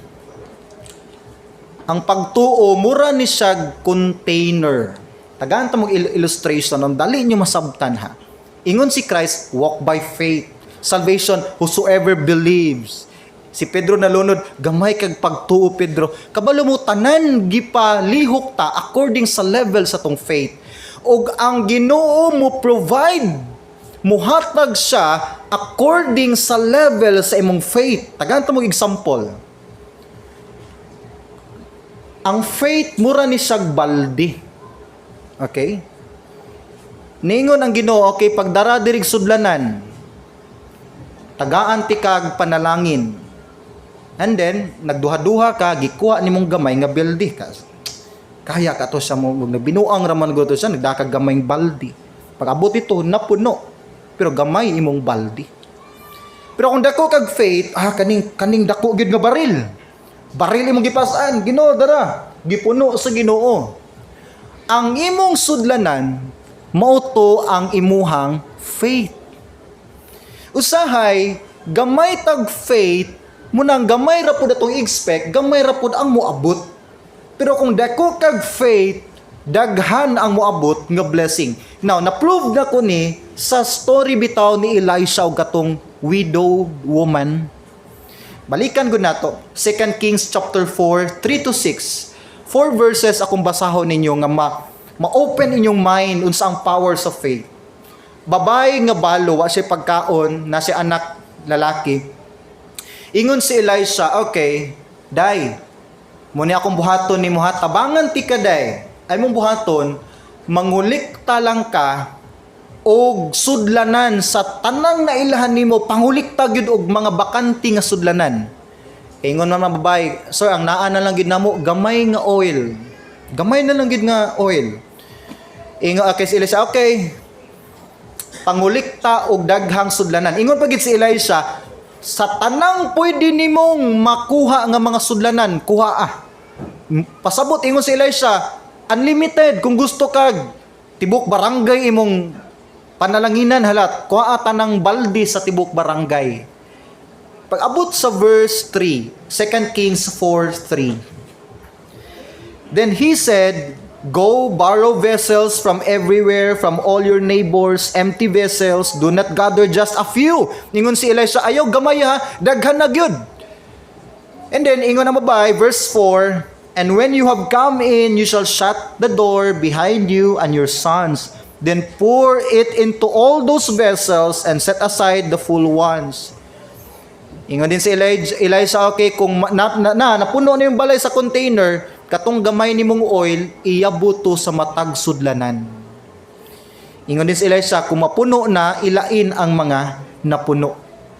ang pagtuo, mura ni siya container. Tagaan ta mong illustration, ang dali nyo masabtan ha. Ingon si Christ, "Walk by faith." Salvation, whosoever believes. Si Pedro nalunod, "Gamay kag pagtuo, Pedro." Kabalo mo tanan gipalihok ta according sa level sa tong faith. Ug ang Ginoo mo provide, muhatag siya according sa level sa imong faith. Tagaan ta mong example. Ang faith mura ni siyag balde. Okay? Ningon ang Ginoo, okay, pagdara dirig sudlanan, tagaan ti kag panalangin. And then, nagduha-duha ka, gikuha nimong gamay nga balde ka. Kaya ka to siya mo, nagbinuang raman go to siya, nagdakag gamay balde. Pag abot ito, napuno. Pero gamay imong balde. Pero kung dako kag faith, ah, kaning dako gyud nga baril. Baril imong gipasan, Ginoo dara, gipuno sa Ginoo. Ang imong sudlanan mao to ang imuhang faith. Usahay, gamay tag faith, munang gamay ra pud atong expect, gamay ra pud ang moabot. Pero kung dako kag faith, daghan ang moabot nga blessing. Now, na-prove na ko ni sa story bitaw ni Elisha ug katong widow woman. Balikan ko nato, 2 Kings chapter 4, 3 to 6. Four verses akong basahon ninyo nga ma-open inyong mind unsa ang powers of faith. Babae nga balo, wa siya pagkaon, na siya anak lalaki. Ingon si Elisha, "Okay, day, mao ni akong buhaton nimo ha, tabangan ti ka, day. Ay mong buhaton, mangulikta lang ka og sudlanan sa tanang nailahan nimo, pangulikta gyud og mga bakante nga sudlanan." Ingon man mga babae, "Sir, ang naa na lang gyud namo gamay nga oil. Gamay na lang gyud nga oil." Ingon okay si Elisha, "Okay, pangulikta og daghang sudlanan." Ingon pa gid si Elisha, "Sa tanang pwede nimong makuha nga mga sudlanan, kuha ah." Pasabot ingon si Elisha, unlimited. Kung gusto kag tibok barangay imong panalanginan halat, kuha tanang balde sa tibok barangay. Pag-abot sa verse 3, 2 Kings 4:3. Then he said, "Go borrow vessels from everywhere, from all your neighbors, empty vessels. Do not gather just a few." Ingon si Elisha, "Ayaw gamay ha, daghan na gyud." And then, ingon ang babae, verse 4, "And when you have come in, you shall shut the door behind you and your sons. Then pour it into all those vessels and set aside the full ones." Ingon din si Elijah, "Okay, kung na napuno na yung balay sa container, katong gamay nimong oil, iyabo to sa matag sudlanan." Ingon din si Elisha, "Kung mapuno na, ilain ang mga napuno."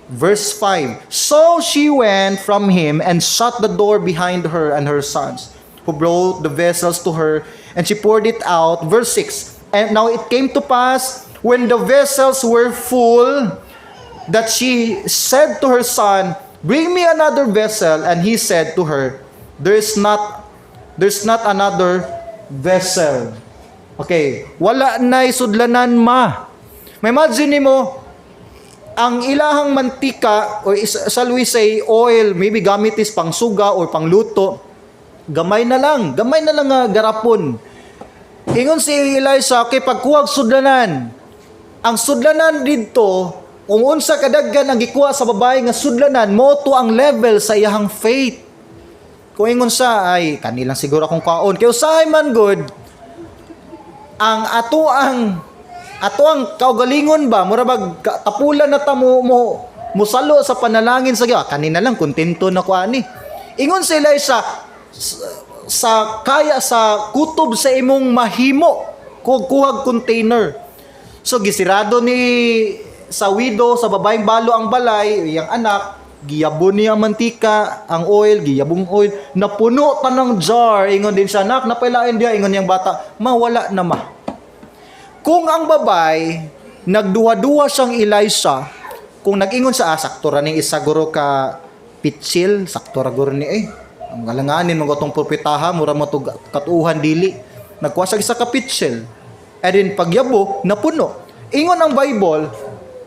Verse 5, "So she went from him and shut the door behind her and her sons, who brought the vessels to her, and she poured it out." Verse 6, "And now it came to pass, when the vessels were full, that she said to her son, 'Bring me another vessel.' And he said to her, 'There's not another vessel.'" Okay, wala na sudlanan, ma. Ma-imagine nimo ang ilahang mantika or shall we say oil, maybe gamit is pangsuga or pangluto. Gamay na lang nga garapon. Ingon si Elisha, "Okay, pagkuhag sudlanan." Ang sudlanan didto, kung unsa kadaghan ang gikuha sa babae nga sudlanan, mao to ang level sa iyahang faith. Kung ingon siya, "Ay, kanilang siguro akong kaon." Kay usahay man good, ang ato ang kaugalingon ba, mura bag tapulan na ta mo musalo sa panalangin sa Ginoo. "Ah, kanina lang kontento na ko ani." Ingon si Elisha, "Sa kaya sa kutob sa imong mahimo, kuhag container." So gisirado ni sa widow, sa babaeng balo ang balay, iyang anak, giyabo niya ang mantika, ang oil, giyabong oil, napuno tanang jar. Ingon din siya, "Nak, napailain diya." Ingon niyang bata, "Mawala na, ma." Kung ang babay, nagduha-duha siyang Elisha, kung nag-ingon sa, "Ah, sakto ra ning isa guro ka pitsil, sakto ra guro ni eh. Ang alanganin mga tong propetaha, mura mo to katuuhan dili." Nagkuha siya isa ka pitsil. And then pagyabo, napuno. Ingon ang Bible,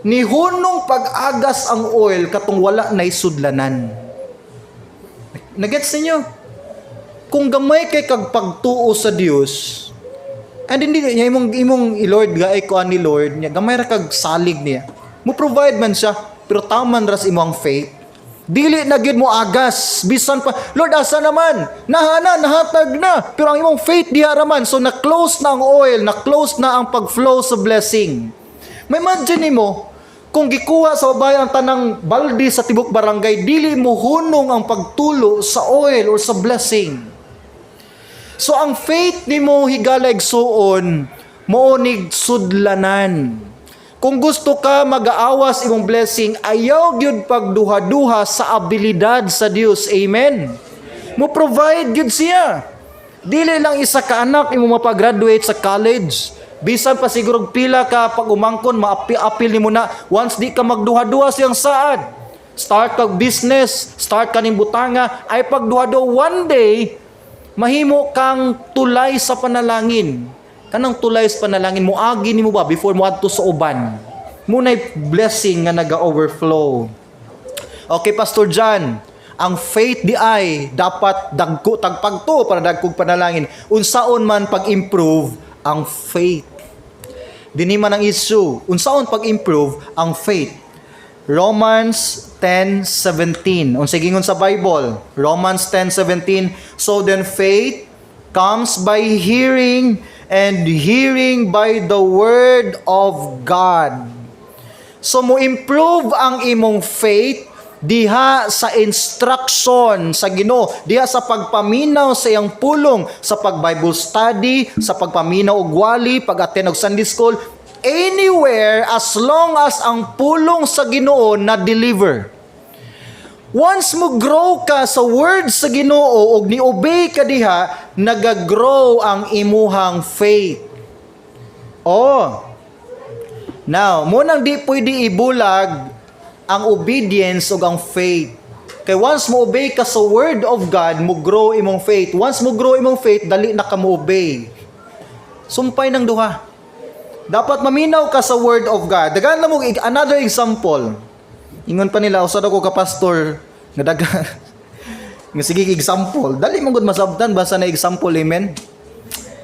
nihunong pag-agas ang oil katong wala na sudlanan. Nagets ninyo? Kung gamay kay kag pagtuo sa Dios, and hindi niya imong i-Lord gaay ko ani Lord niya, gamay ra kag salig niya. Mo provide man siya, pero taman ras imong faith. Dili na gyud mo agas bisan pa, "Lord, asa naman? Nahana, nahatag na." Pero ang imong faith diha ra man. So na close na ang oil, na close na ang pag-flow sa blessing. Ma-imagine nimo kung gikuha sa babae ang tanang balde sa tibok barangay, dili mo hunong ang pagtulo sa oil or sa blessing. So ang faith nimo, higala igsuon, mao nig sudlanan. Kung gusto ka magaawas imong blessing, ayaw gyud pagduha-duha sa abilidad sa Dios. Amen. Mo provide gyud siya. Dili lang isa ka anak imo mapagraduate sa college. Bisan pa siguro pila ka pag umangkon, maapi-apil nimo na once di ka magduha-duha siyang saad. Start kag business, start ka ning butanga, ay pagduha-duha, one day mahimo kang tulay sa panalangin. Kanang tulay sa panalangin, moagi nimo ba before mo adto sa uban. Munay blessing nga naga-overflow. Okay, Pastor John, ang faith di ay dapat dagko tagpagto para dagkog panalangin. Unsaon man pag-improve ang faith? Dinhi man ang issue. Unsaon pag-improve ang faith? Romans 10:17. Unsa gingon sa Bible? Romans 10:17. "So then faith comes by hearing, and hearing by the word of God." So mo improve ang imong faith Diha sa instruction sa Ginoo, diha sa pagpaminaw sa iyang pulong, sa pag Bible study, sa pagpaminaw og wali, pag-attend og Sunday school, anywhere as long as ang pulong sa Ginoo na deliver. Once mo grow ka sa word sa Ginoo og ni-obey ka diha, nagagrow ang imuhang faith. Oh. Now, mao nang di pwede ibulag ang obedience ug ang faith. Kay once mo obey ka sa word of God, mo grow imong faith. Once mo grow imong faith, dali na ka mo obey. Sumpay ng duha. Dapat maminaw ka sa word of God. Daghan na mo another example. Ingon pa nila, usa daw ko ka pastor nga daghan nga sige example. Dali mo gud masabtan basta na example, amen.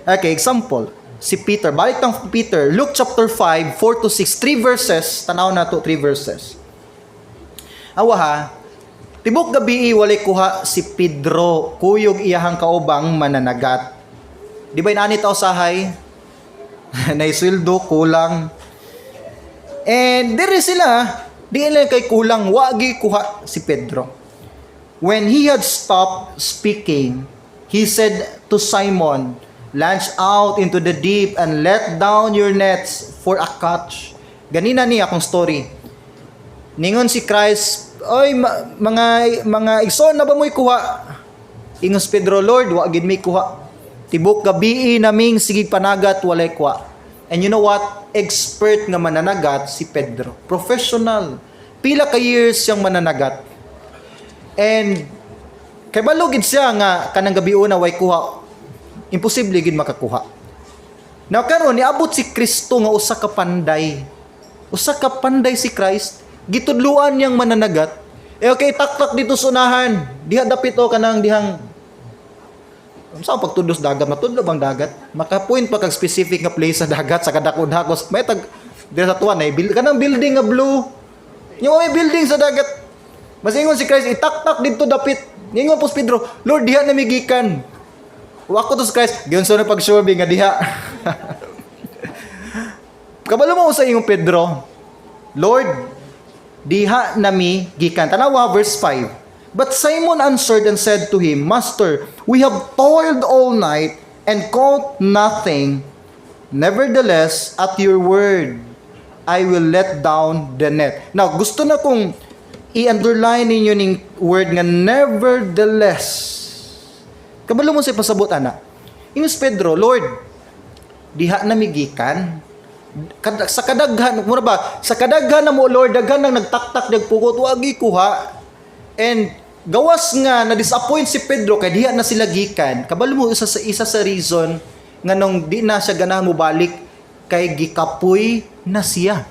Okay, example. Si Peter, balik tang Peter, Luke chapter 5, 4 to 6, three verses, tanaw na to, three verses. Awa ha, tibok gabi walay kuha si Pedro, kuyog iyahang kaubang mananagat. Di ba inani tao sahay? Naisweldo, kulang. And dire sila, di nila kay kulang, wagi kuha si Pedro. When he had stopped speaking, he said to Simon, "Launch out into the deep and let down your nets for a catch." Ganina ni akong story. Ningon si Christ, "Oy, mga igsoon, naa ba mo'y kuha?" Ingon si Pedro, "Lord, wa gid mi kuha. Tibok gabi naming sige panagat, walay kuha." And you know what? Expert nga mananagat si Pedro. Professional. Pila ka years siyang mananagat. And kay balo gid siya nga kanang gabi una way kuha. Imposible gid makakuha. Now karon niabot si Kristo nga usa ka panday. Usa ka panday si Christ, gitudluan niyang mananagat. Eh okay, taktak dito sa unahan. Diha dapit o kanang dihang sa pagtudlos dagat, matudlo bang dagat? Maka-point pa kag specific nga place sa dagat sa kadako-dako. May tag dira sa tuwan eh, kanang building nga blue. Yung may building sa dagat. Masingon si Christ, itaktak dito dapit. Ningon po si Pedro, "Lord, diha na migikan." Wa ko to si Christ, giyon sa na pag nga diha. Kabalo mo sa imong Pedro, "Lord, diha nami gikan." Tanawa verse 5. But Simon answered and said to him, "Master, we have toiled all night and caught nothing. Nevertheless, at your word, I will let down the net." Now, gusto na kong i-underline ninyo ning word nga "nevertheless." Kabalo mo sa pasabot ana. Ingos Pedro, "Lord, diha na migikan." Sa kadaghan, mura ba? Sa kadaghan na mo, Lord, daghan nang nagtaktak nagpugot, wagi kuha. And gawas nga na disappoint si Pedro kay diha na sila gikan. Kabalo mo isa sa reason nga nung di na siya ganahan mo balik kay gikapoy na siya.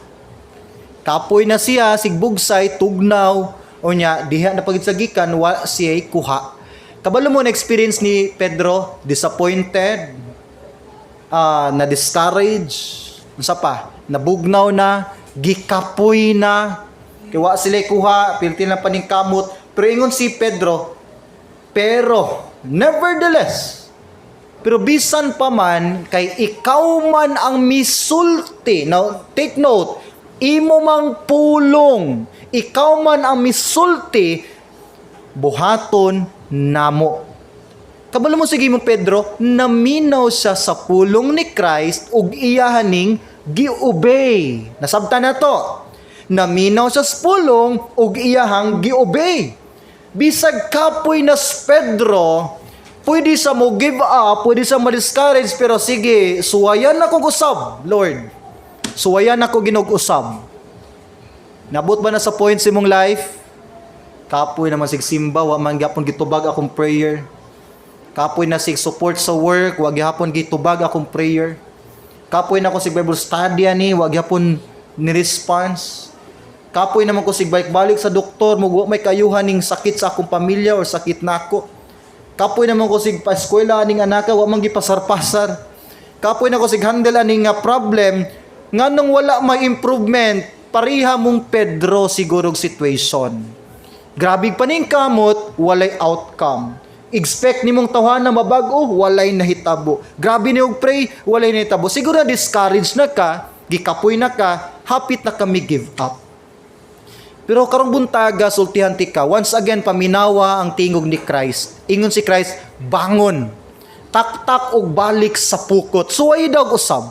Kapoy na siya, sigbugsay, tugnaw, o nya, diha na pagid sa gikan, wa siya kuha. Kabalo mo na experience ni Pedro, disappointed, na discourage, unsa pa, nabugnaw na, gikapoy na, kay wa sila kuha, pilti na paning kamot. Pero ingon si Pedro, pero, nevertheless, pero bisan pa man, kay ikaw man ang misulti. Now, take note, imo mang pulong, ikaw man ang misulti, buhaton namo. Kabalo mo sige mo Pedro, naminaw siya sa pulong ni Christ ug iyahaning gi-obey. Nasabtan na to. Naminaw siya sa pulong ug iyahang gi-obey. Bisag kapoy na si Pedro, pwede sa mo give up, pwede sa ma-discourage, pero sige, suwayan ako usab, Lord. Suwayan ako Ginoo usab. Nabot ba na sa point sa imong life? Kapoy naman sig simba, wa man gyapon gitubag akong prayer. Kapoy na sig support sa work, wa gyapon gitubag akong prayer. Kapoy na ko sig Bible study ani, wa gyapon ni response. Kapoy naman ko sig balik-balik sa doktor, mo wa may kayuhan ning sakit sa akong pamilya or sakit nako. Kapoy naman ko sig pa-eskwela aning anaka, wa man gipasar-pasar. Kapoy na ko sig handle aning nga problem, nganong wala may improvement, pareha mong Pedro siguro og situation. Grabe pa ning kamot, walay outcome. Expect nimong tawhana mabag-o, walay nahitabo. Grabe ni og pray, walay nahitabo. Siguro na discourage na ka, gikapoy na ka, hapit na kami give up. Pero karong buntaga, sultihan tika, once again paminawa ang tingog ni Christ. Ingon si Christ, "Bangon. Taktak og balik sa pukot." Suway daw usab.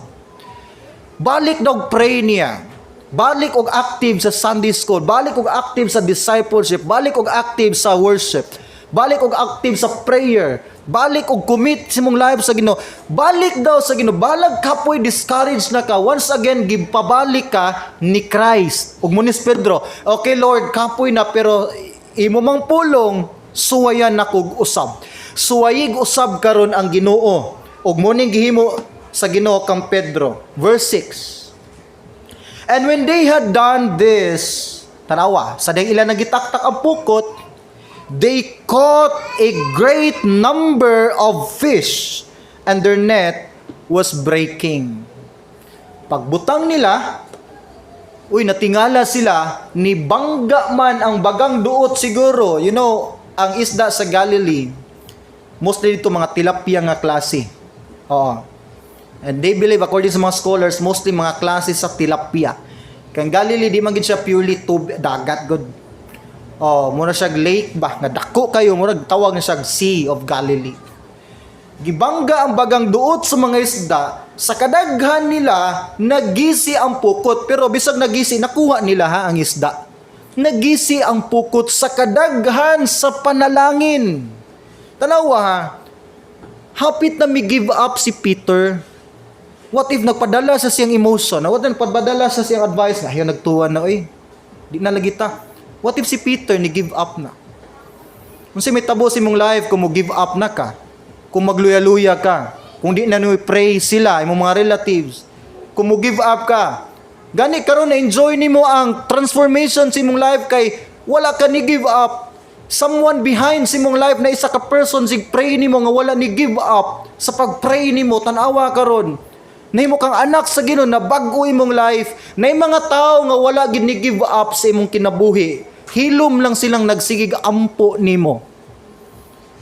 Balik daw pray niya. Balik og active sa Sunday school, balik og active sa discipleship, balik og active sa worship, balik og active sa prayer, balik og commit sa imong life sa Ginoo. Balik daw sa Ginoo. Balag kapoy, discouraged na ka. Once again gipabalik ka ni Christ. Ug munis Pedro, "Okay Lord, kapoy na, pero imo mang pulong, suwayan nakog usab." Suwayig usab karon ang Ginoo. Ug muning gihimo sa Ginoo kang Pedro. Verse 6. And when they had done this, tanawa, sa dayang ila nagitaktak ang pukot, they caught a great number of fish and their net was breaking. Pagbutang nila, uy, natingala sila, ni bangga man ang bagang duot siguro. Ang isda sa Galilee, mostly dito mga tilapia nga klase. Oo. And they believe, according sa mga scholars, mostly mga klase sa tilapia. Kang Galilee, di man gid siya purely tub dagat god. Oh, mura siya lake ba nga dako kayo, murag tawag na siya Sea of Galilee. Gibangga ang bagang duot sa mga isda, sa kadaghan nila nagisi ang pukot, pero bisag nagisi, nakuha nila ha ang isda. Nagisi ang pukot sa kadaghan sa panalangin. Tanawa ha, hapit na mi give up si Peter. What if nagpadala sa siyang emotion? What if nagpadala sa siyang advice? Na, ayaw nagtuwa na, oy. Di na lagi ta. What if si Peter ni give up na? Kung si may tabo sa imong life, kung mo give up na ka, kung magluya-luya ka, kung di na mo pray sila, imong mga relatives, kung mo give up ka, gani karon na enjoy nimo ang transformation sa imong life kay wala ka ni give up. Someone behind sa imong life na isa ka person sig pray nimo nga wala ni give up sa pag-pray nimo. Tan-awa karon, nahimo kang anak sa Ginoo, na bag-o imong life. Na mga tao nga wala gid ni give up sa imong kinabuhi. Hilom lang silang nagsigig ampo nimo.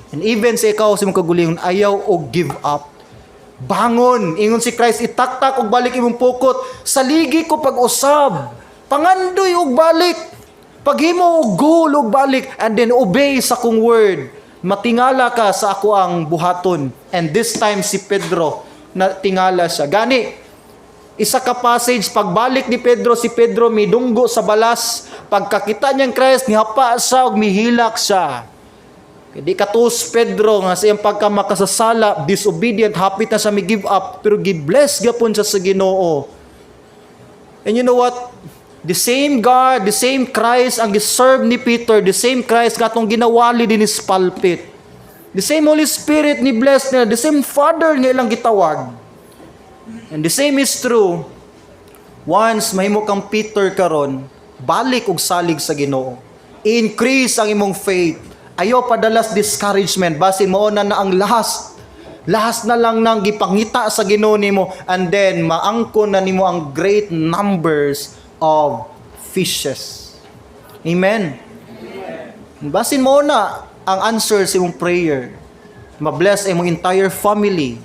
And even sa ikaw sa imong kaugalingon, ayaw og give up. Bangon, ingon si Christ, itaktak og balik imong pukot. Saligi ko pag-usab. Pangandoy og balik. Paghimo og goal og balik and then obey sa akong word. Matingala ka sa ako ang buhaton. And this time si Pedro, na tingala siya. Gani, isa ka passage, pagbalik ni Pedro, si Pedro midunggo sa balas. Pagkakita niyang Christ, nihapa siya ug mihilak siya. Kay di katus Pedro nga sa iyang pagka makasasala, disobedient, hapit na siya mi give up, pero gi-bless gapon siya sa Ginoo. And you know what? The same God, the same Christ ang giserve ni Peter, the same Christ katong ginawali din sa pulpit. The same Holy Spirit ni bless nila, the same Father nga ilang gitawag. And the same is true. Once mahimo kang Peter karon, balik og salig sa Ginoo. Increase ang imong faith. Ayaw padalas discouragement, basin mao na na ang last. Last na lang nang gipangita sa Ginoo nimo and then maangkon na nimo ang great numbers of fishes. Amen. Basin mo na ang answer sa imong prayer. Ma-bless imong entire family.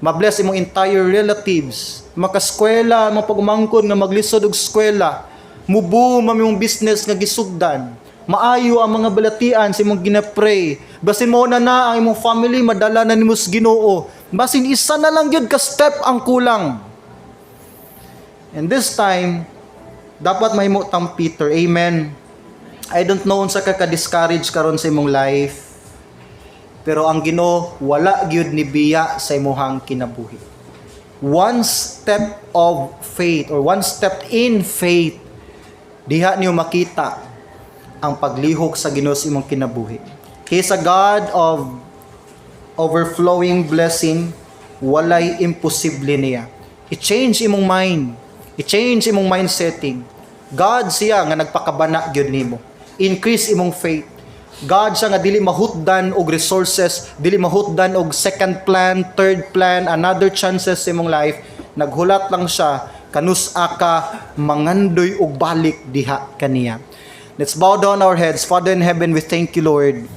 Ma-bless imong entire relatives. Makaskwela, mapagumangkon nga maglisod og eskwela. Mubo man imong business nga gisugdan. Maayo ang mga balatian sa imong gina-pray. Basin mo na na ang imong family madala na nimo sa Ginoo. Basin isa na lang gyud ka step ang kulang. And this time, dapat mahimo tang Peter. Amen. I don't know unsa ka ka-discourage karon sa imong life. Pero ang Ginoo wala gyud ni biya sa imuhang kinabuhi. One step of faith or one step in faith, diha niyo makita ang paglihok sa Ginoo sa imong kinabuhi. He is a God of overflowing blessing, walay imposible niya. I-change imong mind. I-change imong mind setting. God siya nga nagpakabana gyud nimo. Increase imong faith. God siya nga dili mahutdan og resources, dili mahutdan og second plan, third plan, another chances sa imong life. Naghulat lang siya kanus-a ka mangandoy og balik diha kaniya. Let's bow down our heads. Father in heaven, we thank you, Lord.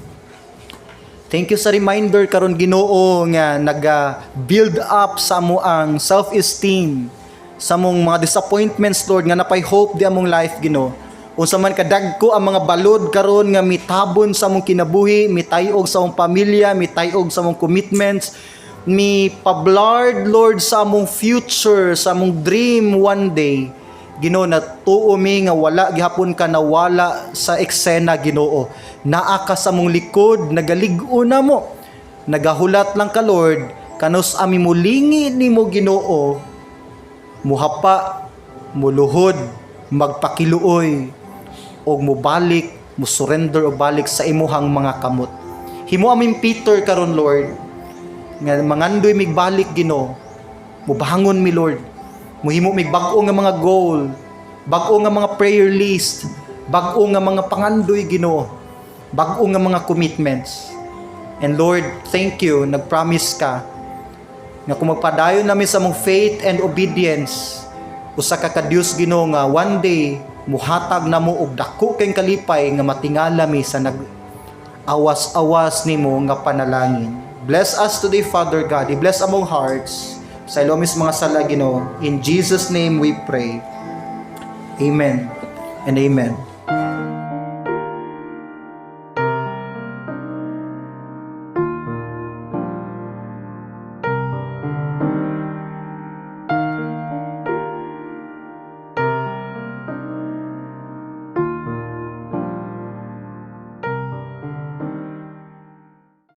Thank you sa reminder karon, Ginoo, nga naga-build up sa amo ang self-esteem, sa among mga disappointments, Lord, nga napay hope di among life, Ginoo. Unsa man kadagko ang mga balod karon nga mitabon sa among kinabuhi, mitayog sa among pamilya, mitayog sa among commitments, mi pa-blurred, Lord, sa among future, sa among dream one day. Ginoo, natuo mi nga wala gihapon ka nawala sa eksena, Ginoo. Naa ka sa among likod, nagalig-on namo. Nagahulat lang ka, Lord, kanus-a mi mulingi nimo, Ginoo, muhapa, muluhod, magpakiluoy, og mubalik, mo surrender og balik sa imuhang mga kamot. Himo aming Peter karon, Lord, nga mangandoy mig balik, Ginoo. Mubangon mi, Lord. Muhimo mig bag-o nga mga goal, bag-o nga mga prayer list, bag-o nga mga pangandoy, Ginoo, bag-o nga mga commitments. And Lord, thank you, nag-promise ka nga kung magpadayon nami sa among faith and obedience, usa ka ka Dios, Ginoo, nga one day muhatag namo og dako kay kalipay nga matingala mi sa nag awas-awas nimo nga panalangin. Bless us today, Father God. I-bless among hearts. Pasayloa mis mga sala, Ginoo. In Jesus' name we pray. Amen and amen.